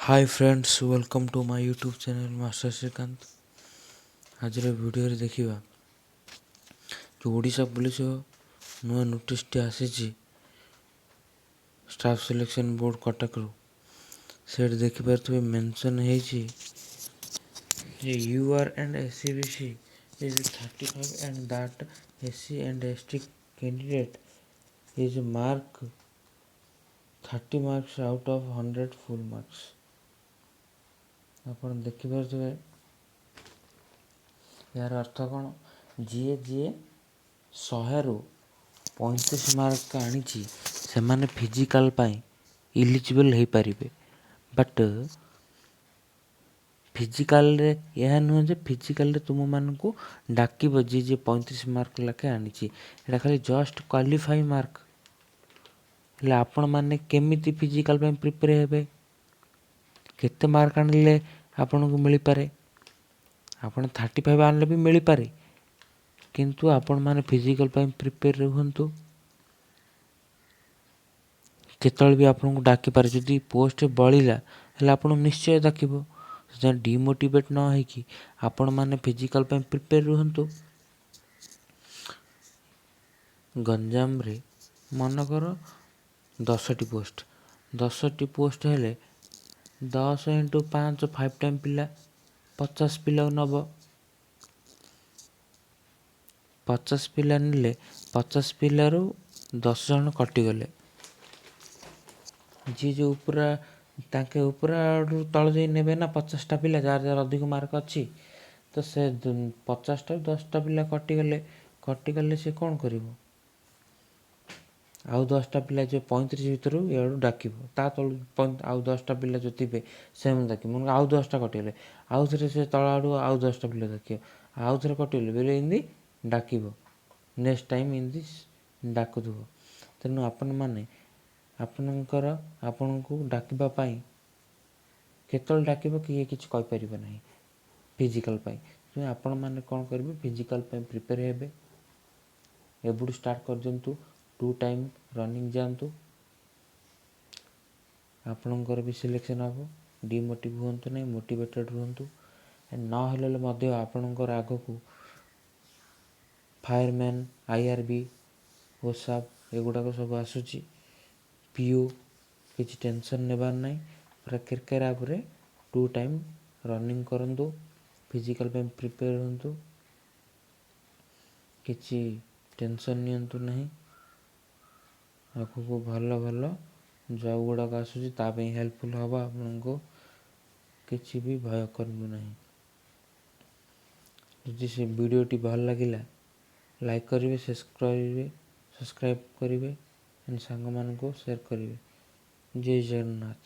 Hi friends, welcome to my YouTube channel Master Srikanth. ଆଜିର ଭିଡ଼ିଓରେ ଦେଖିବା ଯେଉଁ ଓଡ଼ିଶା ପୋଲିସ ନୂଆ ନୋଟିସଟି ଆସିଛି ଷ୍ଟାଫ୍ ସିଲେକ୍ସନ୍ ବୋର୍ଡ଼ କଟକରୁ। ସେଇଠି ଦେଖିପାରୁଥିବେ, ମେନସନ୍ ହେଇଛି ଯେ UR and SEBC is 35 and that SC and ST candidate is mark 30 marks out of 100 full marks. ଆପଣ ଦେଖିପାରୁଥିବେ, ଏହାର ଅର୍ଥ କ'ଣ? ଯିଏ ଯିଏ 100ରୁ 35 ମାର୍କ ଆଣିଛି, ସେମାନେ ଫିଜିକାଲ୍ ପାଇଁ ଇଲିଜିବଲ୍ ହେଇପାରିବେ। ବଟ୍ ଫିଜିକାଲରେ ଏହା ନୁହେଁ ଯେ ଫିଜିକାଲରେ ତୁମମାନଙ୍କୁ ଡାକିବ। ଯିଏ ଯିଏ 35 ମାର୍କ ଲେଖାଏଁ ଆଣିଛି, ଏଇଟା ଖାଲି ଜଷ୍ଟ କ୍ୱାଲିଫାଇ ମାର୍କ। ହେଲେ ଆପଣମାନେ କେମିତି ଫିଜିକାଲ ପାଇଁ ପ୍ରିପେୟାର ହେବେ? କେତେ ମାର୍କ ଆଣିଲେ ଆପଣଙ୍କୁ ମିଳିପାରେ? ଆପଣ 35 ଆଣିଲେ ବି ମିଳିପାରେ। କିନ୍ତୁ ଆପଣମାନେ ଫିଜିକାଲ ପାଇଁ ପ୍ରିପେୟାର ରୁହନ୍ତୁ। କେତେବେଳେ ବି ଆପଣଙ୍କୁ ଡାକିପାରେ। ଯଦି ପୋଷ୍ଟ ବଳିଲା ହେଲେ ଆପଣଙ୍କୁ ନିଶ୍ଚୟ ଡାକିବ। ସେଥିପାଇଁ ଡିମୋଟିଭେଟ୍ ନ ହେଇକି ଆପଣମାନେ ଫିଜିକାଲ ପାଇଁ ପ୍ରିପେୟାର ରୁହନ୍ତୁ। ଗଞ୍ଜାମରେ ମନେକର 10ଟି ପୋଷ୍ଟ। 10ଟି ପୋଷ୍ଟ ହେଲେ 10 ଇଣ୍ଟୁ 5, ଫାଇଭ୍ ଟାଇମ୍ ପିଲା, 50 ପିଲାକୁ ନେବ। 50 ପିଲା ନେଲେ, 50 ପିଲାରୁ 10 ଜଣ କଟିଗଲେ। ଯିଏ ଯେଉଁ ପୁରା ତାଙ୍କେ ଉପର ଆଡ଼ୁ ତଳ ଯାଇ ନେବେ ନା 50ଟା ପିଲା, ଯାହାର ଯାହାର ଅଧିକ ମାର୍କ ଅଛି। ତ ସେ 50ଟାରୁ 10ଟା ପିଲା କଟିଗଲେ। କଟିଗଲେ ସେ କ'ଣ କରିବ? ଆଉ 10ଟା ପିଲା ଯେଉଁ 35 ଭିତରୁ ଇଆଡ଼ୁ ଡାକିବ। ତା ତଳୁ ଆଉ 10ଟା ପିଲା ଯେଉଁ ଥିବେ, ସେମାନେ ଡାକିବ। ମନେକର ଆଉ 10ଟା କଟିଗଲେ, ଆଉ ଥରେ ସେ ତଳ ଆଡ଼ୁ ଆଉ 10ଟା ପିଲା ଡାକିବ। ଆଉ ଥରେ କଟିଗଲେ ବେଲେ ଏମିତି ଡାକିବ। ନେକ୍ସଟ ଟାଇମ୍ ଏମିତି ଡାକୁଥିବ। ତେଣୁ ଆପଣମାନେ ଆପଣଙ୍କର ଆପଣଙ୍କୁ ଡାକିବା ପାଇଁ, କେତେବେଳେ ଡାକିବ କିଏ କିଛି କହିପାରିବ ନାହିଁ ଫିଜିକାଲ୍ ପାଇଁ। ତେଣୁ ଆପଣମାନେ କ'ଣ କରିବେ? ଫିଜିକାଲ୍ ପାଇଁ ପ୍ରିପେୟାର ହେବେ। ଏବେଠୁ ଷ୍ଟାର୍ଟ କରିଦିଅନ୍ତୁ। ଟୁ ଟାଇମ୍ ରନିଂ ଯାଆନ୍ତୁ, ଆପଣଙ୍କର ବି ସିଲେକ୍ସନ୍ ହେବ। ଡିମୋଟିଭ୍ ହୁଅନ୍ତୁ ନାହିଁ, ମୋଟିଭେଟେଡ଼୍ ରୁହନ୍ତୁ। ନହେଲେ ମଧ୍ୟ ଆପଣଙ୍କର ଆଗକୁ ଫାୟାରମ୍ୟାନ୍, IRB, OSAP ଏଗୁଡ଼ାକ ସବୁ ଆସୁଛି, ପିଓ। କିଛି ଟେନସନ୍ ନେବାର ନାହିଁ। ପୁରା କେରକେରା ଉପରେ ଟୁ ଟାଇମ୍ ରନିଂ କରନ୍ତୁ, ଫିଜିକାଲ୍ ପାଇଁ ପ୍ରିପେୟାର ହୁଅନ୍ତୁ। କିଛି ଟେନସନ୍ ନିଅନ୍ତୁ ନାହିଁ। ଆଗକୁ ଭଲ ଭଲ ଜବ୍ ଗୁଡ଼ାକ ଆସୁଛି, ତା ପାଇଁ ହେଲ୍ପଫୁଲ୍ ହେବ ଆପଣଙ୍କୁ। କିଛି ବି ଭୟ କରନ୍ତୁ ନାହିଁ। ଯଦି ସେ ଭିଡ଼ିଓଟି ଭଲ ଲାଗିଲା, ଲାଇକ୍ କରିବେ, ସେୟାର କରିବେ, ସବସ୍କ୍ରାଇବ୍ କରିବେ, ସାଙ୍ଗମାନଙ୍କୁ ସେୟାର କରିବେ। ଜୟ ଜଗନ୍ନାଥ।